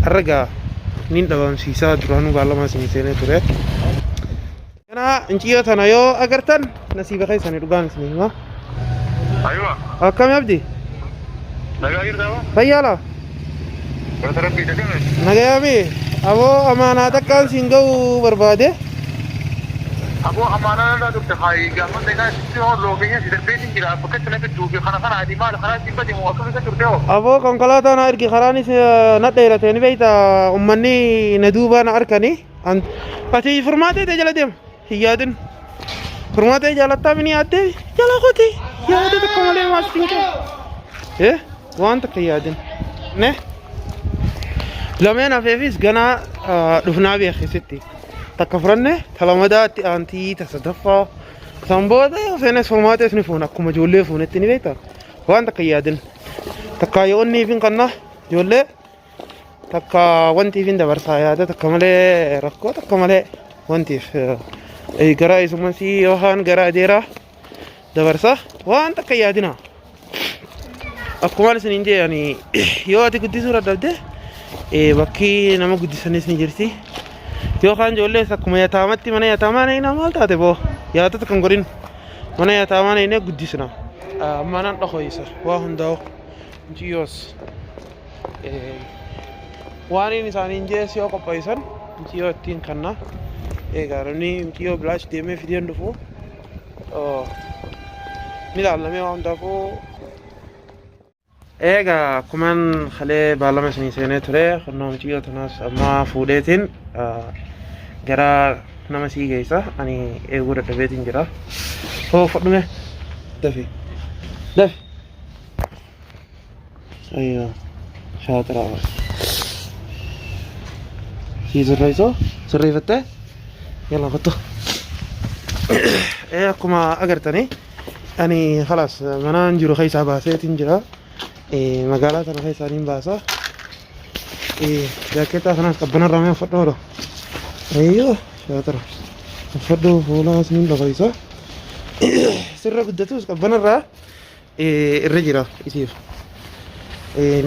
Har'a gaa nin dhabamsiisaa duraanuu baallama isinii seenee ture. Kana inciyyoo tana yoo agartan nasiiba keessanii dhugaan isinii hima. Aywa. Akkami abdi? Nagaa jirtaa moo? Fayyaa laa? Galata Rabbii dhagame. Nagayaami? Aboo amaanaa takkaan siin ga'uu barbaade. Aboo amaanaa narraa turte haayi gaafa deegaa sitti hoo lookeenya si darbeetiin jira bakka itti na fidduu fi kana kana ati maal karaa ittiin bade moo akkam isa turte hoo? Aboo konkolaataa na ergi karaanis na dheerate ni beekta ummanni na duubaa na arkani. Ati furmaatee tee jala deema hin yaadin. Furmaatee jaalattaa mini yaaddee jala kooti yaada tokko malee maal siin qabu. Eh waan takka hin yaadin. Ne lameen hafeefis ganaa dhufnaa beeksisitti. Takka furanne ta lamadaatti aantii ta sadaffaa. San booda yoo seenes furmaatees ni fuuna akkuma ijoollee fuunetti ni beekta. Waan takka hin yaadin. Takka yoo inni hin kanna ijoollee Takka wantiif hin dabarsaa yaada takka malee rakkoo takka malee wantiif gara isumasii yookaan gara adeeraa dabarsa waan takka hin yaadina. Akkumaan isin hin jee ani yoo ati guddisuu dadhabde bakki nama guddisanis ni jirti. Yookaan ijoollees akkuma yataamatti mana yataamaa na maal taate boo yaada takka hin godhin mana yataamaa na guddisna. Amma nan dhokoysa waa hundaa'u mucayyoos. Waan inni isaaniin jees yoo qopheessan mucayyoo ittiin kanna. Egaa namni mucayyoo bilaash deemee fideen dhufu ni ilaallamee waan hundaafuu. Egaa akkuman kalee baallama isinii seenee ture kunnoo mucayyoo tanaas amma fuudheetiin gara nama sii geessa ani eeguu dadhabeetiin jira. Hoo fudhume dafi dafi. Ayyo shaaxiraa bara. Sii sirreessoo sirreeffattee yalla kottu. Ee akkuma agartanii ani khalaas manaan jiru keessaa baaseetiin jira. Magaalaa tana keessaa niin baasa. Jaakkeettaa kanas qabbanarraa mee uffadhu oolu. Ayyo shaaxira. Uffadhu fuulaas niin dhokoysa. Sirra guddatus qabbanarraa irra jira isiif.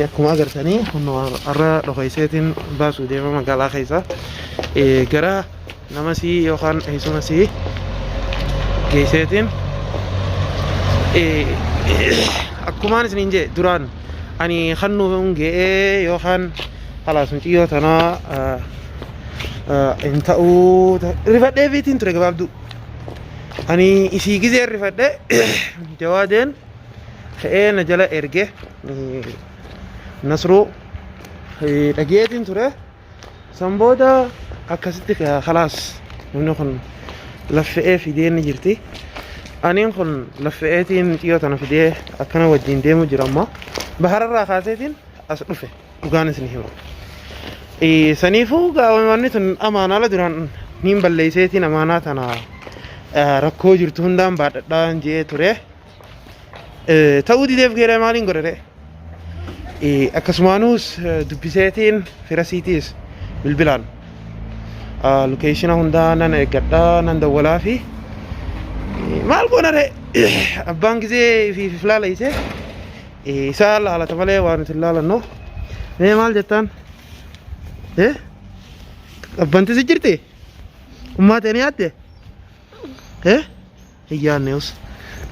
Akkuma agartanii kunoo har'a dhokeesseetiin baasuu deema magaalaa keessa gara nama sii yookaan eessuma sii geesseetiin akkumaan isiniin jee duraan ani kannuun ge'ee yookaan halaas muciyyoo tanaa hin ta'uu rifadhee fiitiin ture gabaabduu. Ani isii gizee rifadhe jawaadeen ka'ee na jala erge nasruu dhageetiin ture. San booda akkasitti kalaas namni kun laffe'ee fidee ni jirti. Aniin kun laffe'eetiin xiyyoo tana fidee akkana wajjin deemu jira amma. Bahararraa kaaseetiin as dhufe. Dhugaan isin hima. Saniifuu wanni tun amaanaa la duraan niin balleesseetiin amaanaa tana rakkoo jirtu hundaan baadhadhaan je'ee ture. Ta'uu dideef geeree maaliin godhare? Akkasumaanuus dubbiseetiin firasiitiis bilbilaan lokeeshina hundaa nan eeggadhaa nan dawwalaa fi maal goonare abbaan gizee fi filaaleessee Isaa laalata malee waan nuti hin laalannu. Mee maal jettaan? Eh? Qabbanti si jirti? Ummaa ta'e ni yaadde? Eh? Hin yaadne us.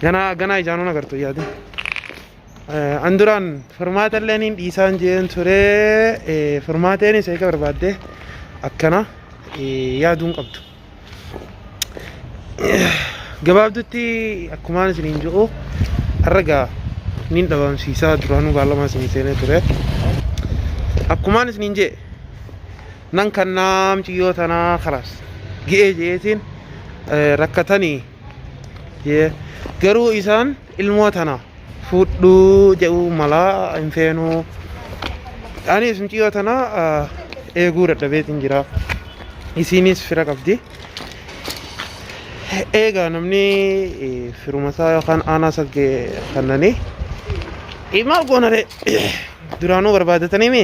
Ganaa ganaa ijaanuun agartu yaadin. An duraan furmaata illee niin dhiisaan jeen ture furmaateen isa eega barbaadde akkana yaaduun qabdu. Gabaabdutti akkumaan isiniin jedhu har'a gaa nin dhabamsiisaa duraanuu baallama isinii seenee ture. Akkumaan isiniin jedhe nan kannaa muciyyoo tanaa kalaas gi'ee je'eetiin rakkatanii jee garuu isaan ilmoo tana fuudhuu jedhuu malaa hin feenuu. Anis muciyyoo tana eeguu dadhabeetiin jira. Isiinis fira qabdi. Eegaa namni firuma isaa yookaan aanaa isaa kannanii maal goonaree duraanuu barbaadatanii mi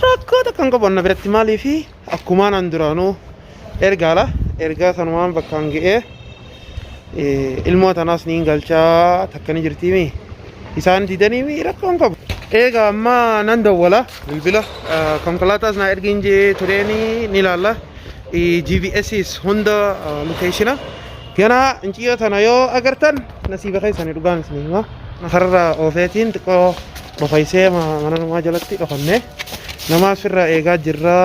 rakkoo takka hin qabu anna biratti maaliifi akkumaan an duraanuu ergaala ergaa sanumaan bakkaan ga'ee ilmoo tanaas niin galchaa takka ni jirtiimi isaan didanii mi rakkoo hin qabu. Egaa amma nan dawwala bilbila konkolaataas naa ergiin jee tureeni ni ilaalla. GPSs hunda location ganaa inciyyoo tana yoo agartan nasiiba keessanii dhugaan isin hima. Kararra oofeetiin xiqqoo dhokaysee mana namaa jalatti dhokanne nama asirraa eegaa jirra.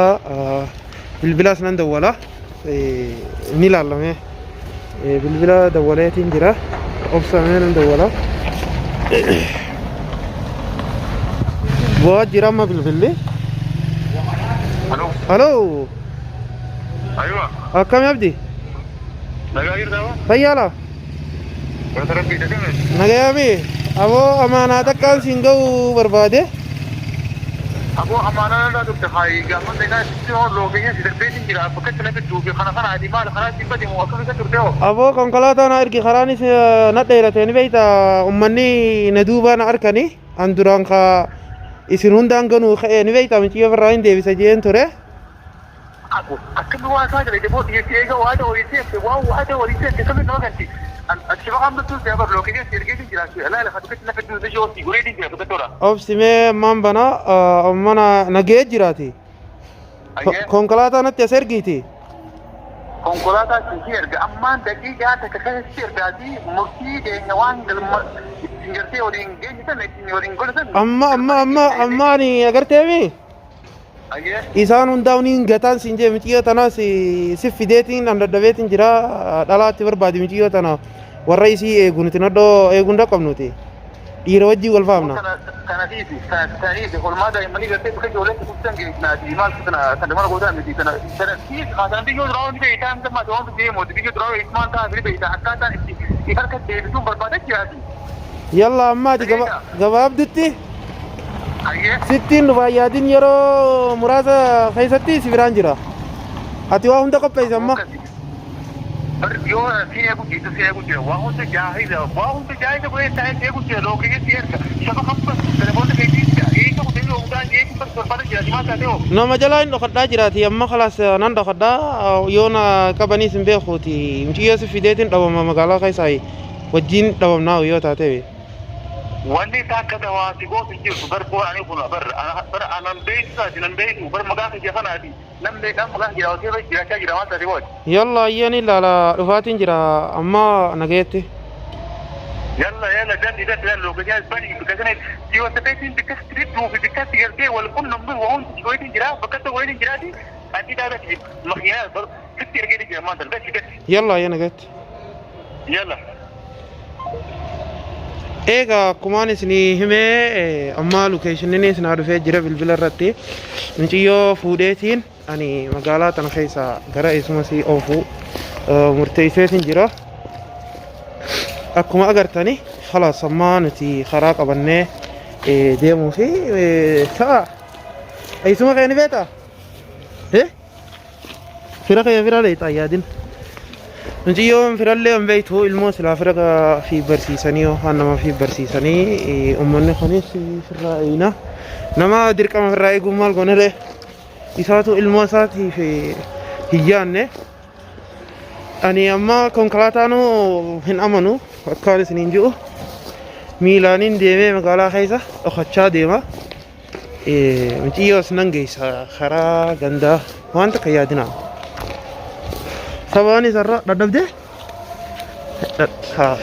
Bilbilaas nan dawwala ni ilaalame. Bilbila dawwaleetiin jira. Obsamee nan dawwala. Bu'aa jira amma bilbilli. Aloo. Haloo. Aywa. Akkami abdi? Nagaa jirtaa moo? Fayyaala? Wanta rabbii dhagame. Nagayaami? Aboo amaanaa takkaan siin ga'uu barbaade. Aboo amaanaa narraa turte haayi gaafa meeqaa sitti hoo lookeenya si darbeetiin jira bakka itti na fidduu fi kana kana ati maal karaa ittiin bade moo akkam isa turte hoo? Aboo konkolaataa na ergi karaanis na dheerate ni beekta ummanni na duubaa na arkani an duraan ka isin hundaan ganuu ka'ee ni beekta miciyyoo irraa hin deebisa jeen ture. Akkami waa isaa jala jaboo dhiyeessi eega waada walii seente waan waada walii seente akkami nama ganti. Ati maqaan battuun si habar lookeenya si ergeetiin jira laala kan dhukkatti na fidduu si yoo si goreetiin jira dhukkatti ora. Obsi mee ammaan bana mana nagee jiraati. Konkolaataa natti as ergiiti. Konkolaataa si erga ammaan daqiiqaa takka keessa si ergaati murtii teenya waan galma ittiin gartee waliin geenye sana ittiin waliin godhe sana. Amma amma amma amma ani agarteemi. Isaan hundaa niin gataan siin jee miciyyoo tanaas si fideetiin an dadhabeetiin jira dhalaatti barbaadi miciyyoo tana warra isii eegu nuti nadhoo eeguu hin dhaqqabnuti dhiira wajjin wal faamna. Kanatiifi kanatiifi olmaa daa'immanii gartee bakka ijoolleen dhukkubsan geessinaati maal kana kana mana gootaa miti kana kanatiifi haasaan biyyoo duraa hundi beektaa hanga maati waan deemuuti biyyoo duraa eessumaan ta'a fi beektaa akkaataan itti harka deebisuun barbaada jiraati. Yalla ammaati gabaabdutti Sittiin dhufaa yaadin yeroo muraasa keessatti si biraan jira. Ati waa hunda qopheessi amma. Bar yoo si eegu jirtu si eegu jira waa hunda jaahiza waa hunda jaahiza godhee taa'ee si eegu jira lookee si erga saba kabba telefoona keetii jira eessa kutee yoo hundaan eegu bar barbaada jira simaa taatee hoo. Nama jalaa hin dhokadhaa jiraati amma kalaas nan dhokadhaa yoo na qabaniis hin beekuuti muciyyoo si fideetiin dhabama magaalaa keessaa wajjin dhabamnaa yoo taatee. Wanni takka ta waa si gootu hin jirtu bar boo ani kun bar bar anan beeytu taati nan beeytu bar maqaa kiyya kanaati nam meeqaan maqaa kiyya raawwatee irra jiraachaa jira waan taate booti. Yalla ayyee ni ilaala dhufaatiin jira amma nagayetti. Yalla yalla dandi dandi yalla lookashaa bani bikka sana si wanta beetiin bikka sitti fi bikka si gartee wal qunnamnu waa hundi si wayitiin jira bakka tokko wayitiin jiraati ati dhaadati makiinaa bar sitti ergee jira maanta dasi dasi. Yalla ayyee nagayetti. Yalla. Egaa akkumaan isinii himee ammaa lokeeshiniin isinaa dhufee jira bilbila irratti. Muciyyoo fuudheetiin ani magaalaa tana keessa gara eessumasii oofuu murteesseetiin jira. Akkuma agartani khalaas ammaa nuti karaa qabannee deemuu fi ta'a. Eessuma kee ni beektaa? Fira kee fira leexaa yaadin. Mucayyoon firallee hin beektu ilmoo silaa fira fi barsiisanii yookaan nama fi barsiisanii uummanni kunis firraa eegna. Nama dirqama firraa eeguun maal goonere isaatu ilmoo isaatiif hin yaanne. Ani amma konkolaataanuu hin amanu akkaan isiniin jiru. Miilaaniin deemee magaalaa keessa dhokachaa deema. Mucayyoos nan geessa karaa gandaa waan takka yaadinaa. Sabaan isarra dhadhabdee?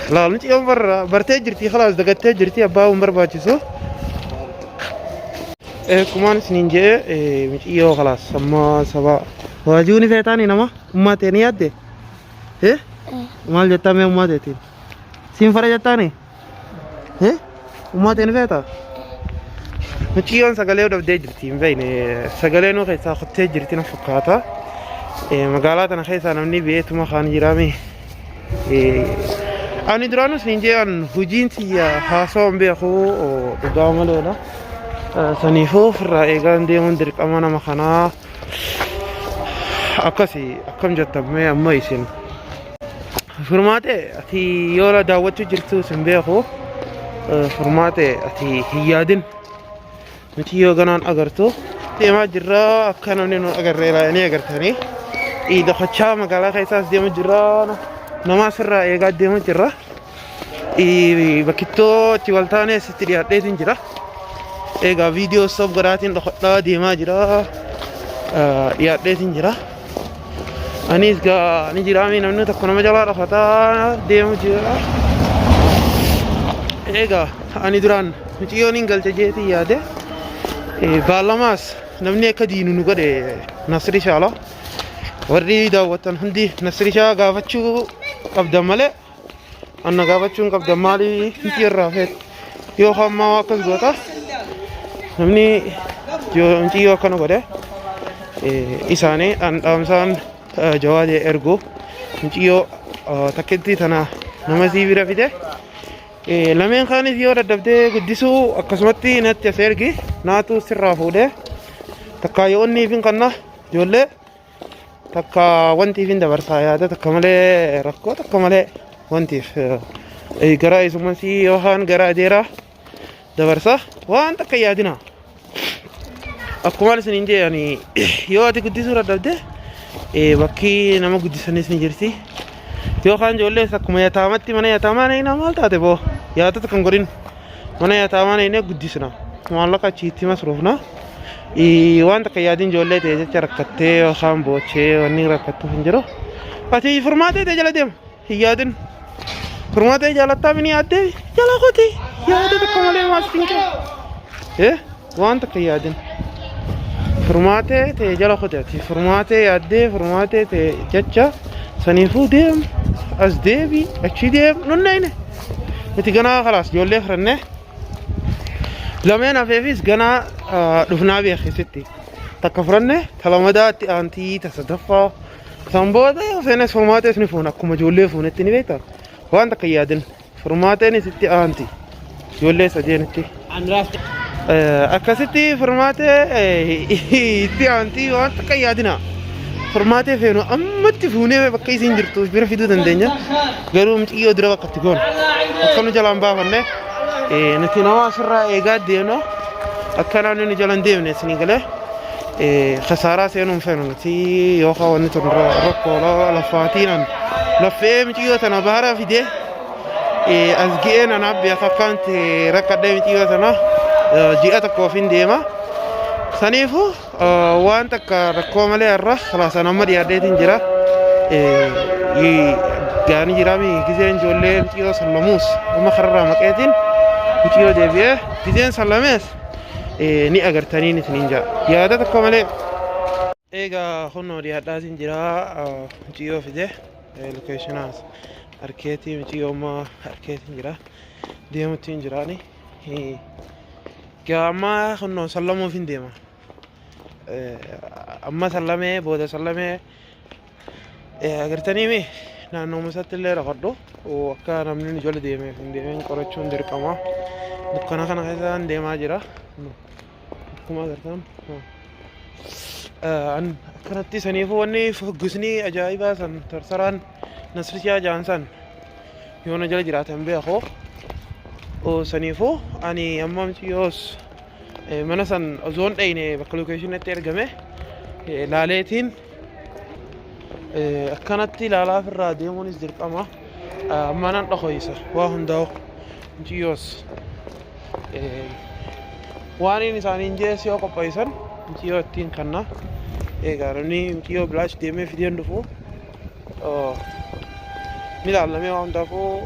Laal mucayyoon bartee jirti khalaas dagattee jirti abbaa hin barbaachisu. Kumaan isiniin jee mucayyoo khalaas amma saba waajuu ni feetaani nama ummaa ta'e ni yaadde? Maal jettaa mee ummaa ta'eetiin? Siin fara jettaani? Ummaa ta'e ni feetaa? Mucayyoon sagalee dhabdee jirti hin beekne sagalee nuu keessaa kuttee jirti na fakkaata. Magaalaa tana keessaa namni beetuma kaan jiraame. Ani duraanus niin jee an hojiin tiyya haasawaa hin beeku dhugaa maleedha. Saniifuu ofirraa eegaan deemuun dirqama nama kanaa akkasi akkam jettan mee amma isin. Furmaate ati yoo daawwachuu jirtu sin beeku. Furmaate ati hin yaadin. Nuti yoo ganaan agartu deemaa jirra akka namni nu agarre ilaalanii agartanii. Dhokachaa magaalaa keessaas deemu jirra. Nama asirraa eegaa deemu jirra. Bakkittoo itti wal taanee sitti dhiyaadheetiin jira. Egaa viidiyoo stop godhaatiin dhokodhaa deemaa jira. Dhiyaadheetiin jira. Anis gaa ni jiraami namni tokko nama jalaa dhokataa deemu jira. Egaa ani duraan mucayyoon hin galche jeetiin yaade. Baallamaas namni akka diinu nu godhe Nasri Shaala. Warri daawwattan hundi Nasri Shaa gaafachuu qabdan malee anna gaafachuu hin qabdan maalii miti irraa feet yookaan ammoo akkas goota namni mucayyoo akkana godhe isaanii an dhaamsaan jawaadee ergu mucayyoo takkitti tana nama sii bira fide lameen kaanis yoo dadhabdee guddisuu akkasumatti natti as ergi naatu sirraa fuudhee takkaa yoo inni hin kanna ijoollee takka wantiif hin dabarsaa yaada takka malee rakkoo takka malee wantiif gara isumasii yookaan gara adeeraa dabarsa waan takka yaadina. Akkuma isin hin jee ani yoo ati guddisuu dadhabde bakki nama guddisanis ni jirti. Yookaan ijoollees akkuma yataamatti mana yataamaa na maal taate boo yaadota kan godhin. Mana yataamaa neynee guddisna. Maallaqa achii itti masruufna. Waan takka yaadin ijoollee ta'e jecha rakkattee yookaan boochee wanni rakkattuuf hin jiru. Ati furmaatee ta'e jala deema. Hin yaadin. Furmaatee jaalattaa mini yaaddee jala kooti. Yaada tokko malee maal siin kenna. Eh waan takka yaadin. Furmaatee ta'e jala kooti ati. Furmaatee yaaddee furmaatee ta'e jecha saniifuu deem as deebi achi deem nunneyne. Nuti ganaa kalaas ijoollee fudhannee lameen hafeefis ganaa dhufnaa beeksisitti. Takka fudhanne ta lamadaatti aantii ta sadaffaa san booda seenes furmaatees ni fuuna akkuma ijoollee fuunetti ni beekta. Waan takka hin yaadin furmaateen sitti aanti ijoollee sadeenitti. Akkasitti furmaatee itti aantii waan takka hin yaadina. Furmaatee feenu ammatti fuunee bakka isiin jirtu bira fiduu dandeenya. Garuu mucayyoo dura bakka itti goona. Akka nu jalaan baafanne nuti nama asirraa eegaa deemna. Akka namni nu jalaan deemne isinii galee kasaaraa seenuu hin feenu nuti yookaan wanni tun rakkoo lafaatiinaan laffee mucayyoo tana baara fidee as ga'ee nanaaf beeka akkaan rakkadhee mucayyoo tana ji'a tokkoof hin deema. Saniifuu waan takka rakkoo malee har'a kalaasan amma dhiyaadheetiin jira. Gaanii jiraami gizeen ijoollee mucayyoo sallamuus amma kararraa maqeetiin mucayyoo deebi'ee gizeen sallamees ni agartaniin isiniin jaa. Yaada tokko malee. Egaa kunoo dhiyaadhaatiin jira mucayyoo fide lokeeshinaas harkeetii mucayyoo amma harkeetiin jira deemuttiin jiraani. Egaa amma kunoo sallamuuf hin deema. Amma sallamee booda sallamee agartanii mi naannoo isaatti illee rafadhu akka namni nu jala deemeef hin deemin qorachuun dirqama. Dukkana kana keessaan deemaa jira. Akkuma agartan. Akkanatti saniifuu wanni gosni ajaa'ibaa san tarsaraan nasrishaa jaan san yoo na jala jiraatan beeku. Saniifuu ani amma yoos mana san osoo hin dhayne bakka lokeeshinatti ergame laaleetiin akkanatti ilaalaa ofirraa deemuunis dirqama. Amma nan dhokoysa waa hundaa'u yoos waan inni isaaniin jees yoo qopheessan mucayyoo ittiin kanna. Egaa namni mucayyoo bilaash deemee fideen dhufu ni ilaallamee waa hundaafuu.